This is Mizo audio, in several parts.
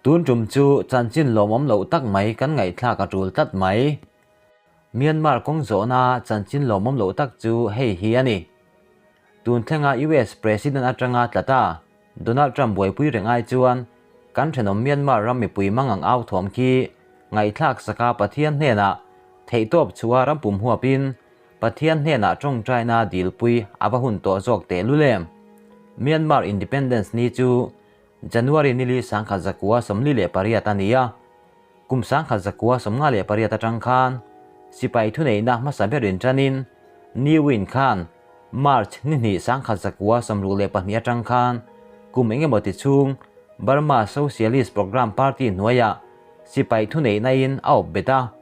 Tun tum chu chanchin lawmawm loh tak mai kan ngaihthlak a tul tlat mai. Myanmar kawng zawhna chanchin lawmawm loh tak chu hei hi a ni. Tun thlenga US President atanga tla ta Donald Trump buaipui reng ai chuan kan thenawm Myanmar ram mipui mangang au thawm khi ngaihthlak saka Pathian hnenah theihtawp chhuah ram pum huapin Pathian hnenah tawngtaina dilpui a va hun tawh zawk teh lul em? Myanmar Independence ni chu January nili 1948 a ni a, kum 1958 atang khan sipai thuneihna hmasa berin tanin Ni Win khan March ni hnih 1962 atang khan kum engemaw ti chhung Burma Socialist Programme Party hnuaiah sipai thuneihna in a awp bet a,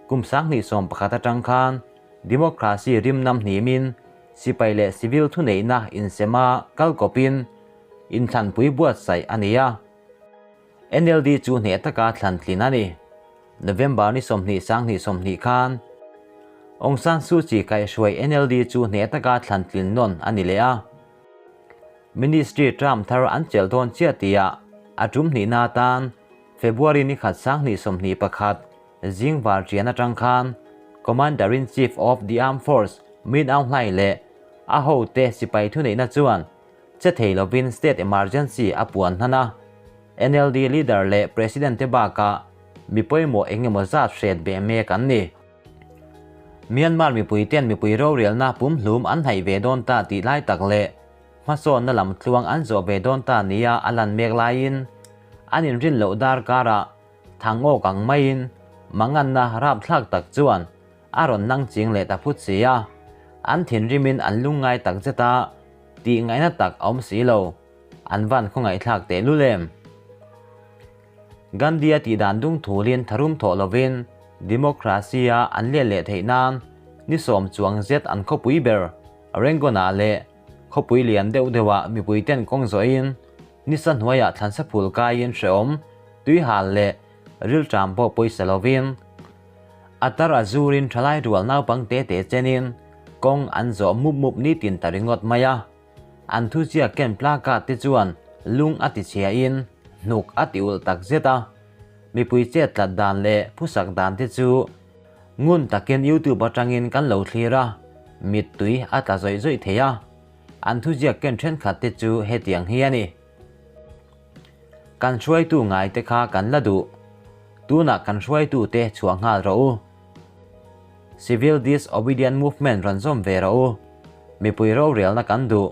kum 2011 atang khan democracy rimnam hnimin sipai leh civil thuneihna insema kalkawpin inthlanpui buatsaih a ni a. NLD chu hneh taka thlan tlin a ni. November ni 20 2020 khan Aung San Suu Kyi kaihhruai NLD chu hneh taka thlan tlin nawn a ni leh a. Ministry term thar an chelh dawn chiah tihah a tum hnihna atan February ni khat 2021 zing var ṭian aṭang khan Commander-in-Chief of the Armed Force Min Aung Hlaing leh a hote sipai thuneihna chuan che thei lovin state emergency a puan hnan a. NLD leader leh president te bakah mi pawimawh eng emaw zat hret beh mek an ni. Myanmar mipui ten mipui rorelna pumhlum an hnaih ve dawn ta tih lai tak leh hmasawnna lam tluang an zawh ve dawn ta nia a lan mek laiin an inrin loh dar karah thangawk ang maiin manganna rapthlak tak chuan a rawn nang ching leh ta phut si a, an thinrimin an lungngai tak zet a, tih ngaihna tak a awm si lo, an van khawngaihthlak teh lul em? Gandhi-a tih dan dung thulin tharum thawh lovin democracy-a an let leh theih nan ni sawm chuang zet an khawpui ber Rangoon-ah leh khawpui lian deuh deuhah mipuiten kawng zawhin nisa hnuaiah thlansa phul kaiin hrehawm tuihal leh rilṭam pawh pawisa lovin a tar a zurin ṭhalai rual naupang te te chenin kawng an zawh mup mup nitin ta ringawt mai a. An thuziak ken placard te chuan lung a ti chhiain hnuk a ti ulh tak zet a. Mipui chet tlat dan leh phusak dan te chu ngun takin YouTube atangin kan lo thlir a, mittui a tla zawih zawih thei a. An thuziak ken thenkhat te chu hetiang hi a ni. Kan hruaitu ngai te kha kan la duh. Tunah kan hruaitu te chhuah nghal rawh u. Civil Disobedient Movement rawn zawm ve rawh u. Mipui rorelna kan duh.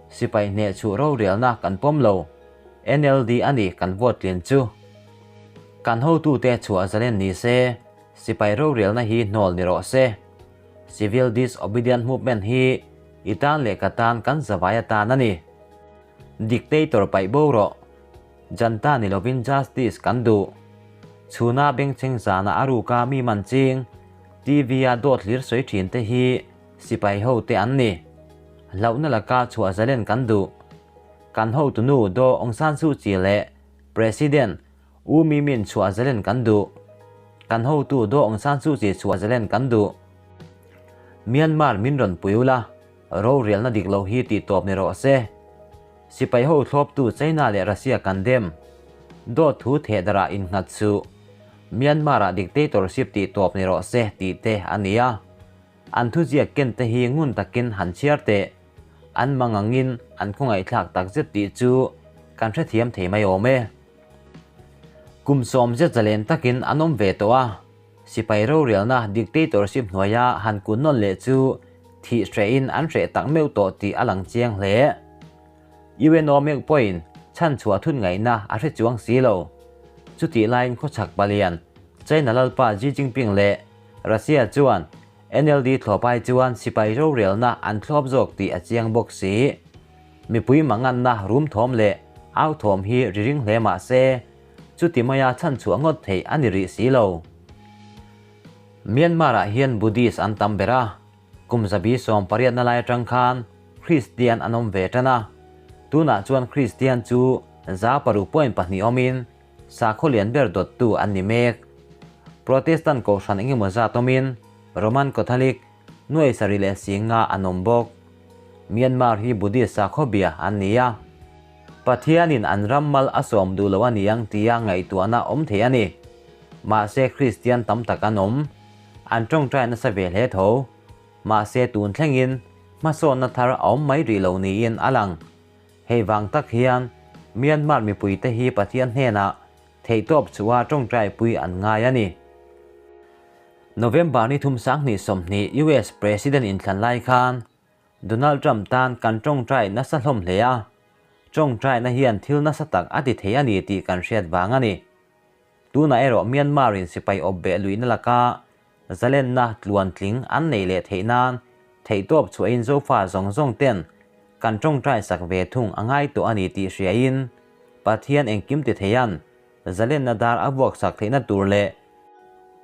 Sipai hneh chhuh rorelna kan pawm lo. NLD a ni kan vote tlin chu. Kan hotute chhuah zalen ni se, sipai rorelna hi hnawl ni rawh se. Civil Disobedient Movement hi i tan leh ka tan kan zavai atan a ni. Dictator paih bo rawh. Janta ni lovin justice kan duh. Chhuna bengchheng zana a ruka mi man ching, TV a dawt hlir sawi thin te hi sipai ho te an ni. Hlauhna laka chhuah zalen kan duh. Kan hotunu Daw Aung San Suu Kyi leh President U Mi Min chhuah zalen kan duh. Kan hotu Daw Aung San Suu Kyi chhuah zalen kan duh. Myanmar min rawn pui ula, rorelna dik lo hi tih tawp ni rawh se. Sipai ho thlawptu China leh Russia kan dem. Dawt thu thehdarah innghat suh. Myanmar-ah dictatorship tih tawp ni rawh se tih te a ni a. An thuziak ken te hi ngun takin han chhiar teh. An mangangin an khawngaihthlak takzet tih chu kan hrethiam thei mai awm e. Kum sawm zet zalen takin an awm ve tawh a. Sipai rorelna dictatorship hnuaia han kun nawn leh chu thih hrehin an hreh tak meuh tawh tih a lang chiang hle. UNO meuh pawhin chhanchhuah thut ngaihna a hre chuang si lo. Chutih laiin khawchhak palian China lalpa Xi Jinping leh Russia chuan NLD thlawp ai chuan sipai rorelna an thlawp zawk tih a chiang bawk si. Mipui manganna rum thawm leh au thawm hi ri ring hle mah se, chuti maia chhanchhuah ngawt theih a ni rih si lo. Myanmar-ah hian Buddhist an tam ber a, kum zabi 18 na lai atang khan Kristian an awm ve tan a, tunah chuan Kristian chu 6.2 awmin sakhaw lian ber dawttu an ni mek. Protestant kohhran engemaw zat awmin Roman Catholic nuai sarih leh singa an awm bawk. Myanmar hi Buddhist sakhaw bia an ni a. Pathianin an ram mal a sawm duh lo a ni ang tia ngaihtuahna awm thei a ni. Mahse Kristian tam tak an awm. An tawngtai nasa ve hle tho. Mahse tun thlengin hmasawnna thar a awm mai rih lo niin a lang. Hei vang tak hian Myanmar mipuite hi Pathian hnenah theihtawp chhuah tawngtaipui an ngai a ni. November ni thum 2020 US President inthlan lai khan Donald Trump tan kan tawngtai nasa hlawm hle a, tawngtaina hian thil nasa tak a ti thei a ni tih kan hriat vang a ni. Tunah erawh Myanmar-in sipai awp beh luihna laka zalenna tluantling an neih leh theih nan theihtawp chhuahin Zofa zawng zawng ten kan tawngtai sak ve thung a ngai tawh a ni tih hriain Pathian engkim ti theian zalenna dar a vuak sak theihna tur leh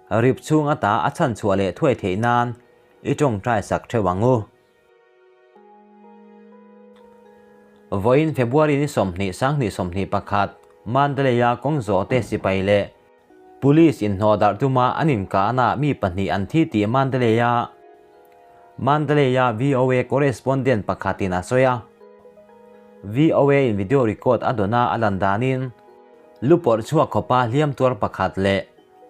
rip chhung ata a chhanchhuah leh thuai theih nan i tawngtai sak theuh ang u. Vawiin February ni 20 2021 Mandalay-a kawng zawhte sipai leh Police inhnawh darh tuma an inkahna mi pahnih an thi tih Mandalay-a Mandalay-a VOA correspondent pakhatin a sawi a. VOA in video record a dawn a a lan danin lu pawrh chhuak khawpa hliam tuar pakhat leh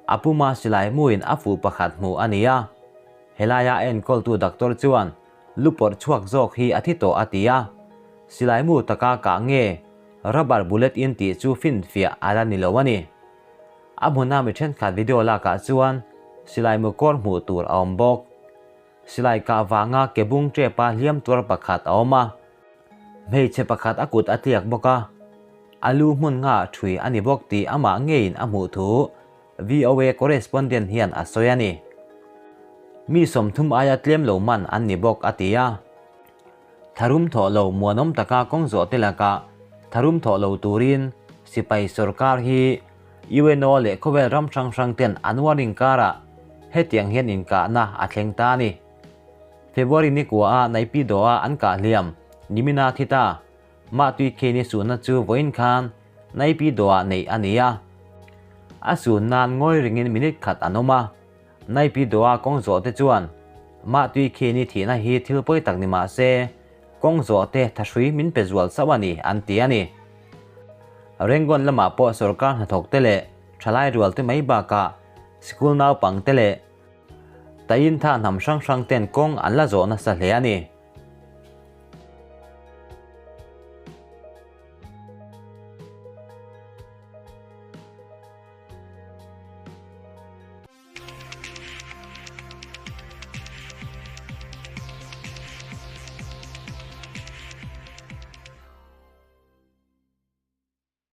a puma silai muin a fuh pakhat hmuh a ni a. Helaia a enkawltu doctor chuan lu pawrh chhuak zawk hi a thi tawh a ti a. Silai mu taka kah nge Rubber bullet in tih chu finfiah a la ni lo a ni. A hmuna mi thenkhat video lakah chuan silai mu kawr hmuh tur a awm bawk. Silai kah vanga ke bung tepa hliam tuar pakhat a awm a. Hmeichhe pakhat a kut a tliak bawk a. A lu hmun nga thui a ni bawk tih amah ngeiin a hmuh thu VOA correspondent hian a sawi a ni. Mi 30 aia tlem lo man an ni bawk a ti a. Tharum thawh lo muanawm taka kawng zawh te lakah tharum thawh lo turin sipai sorkar hi UNO leh khawvel ram hrang hrang ten an warning karah hetiang hian inkahna a thleng ta a ni. February ni kuaah Naypyidaw-a an kah hliam nimina thi ta. Mah tui kheni sunna chu vawiin khan Naypyidaw-ah neih a ni a. A sun nan ngawi ringin minute khat an awm a. Naypyidaw-a kawng zawh te chuan mah tui kheni thihna hi thil pawi tak ni mah se, kawng zawh te thahrui min pe zual chauh a ni an ti a ni. Rangoon lamah pawh sorkar hnathawk te leh thalai rual te mai bakah sikul naupang te leh Taintha hnam hrang hrang ten kawng an la zawh nasa hle a ni.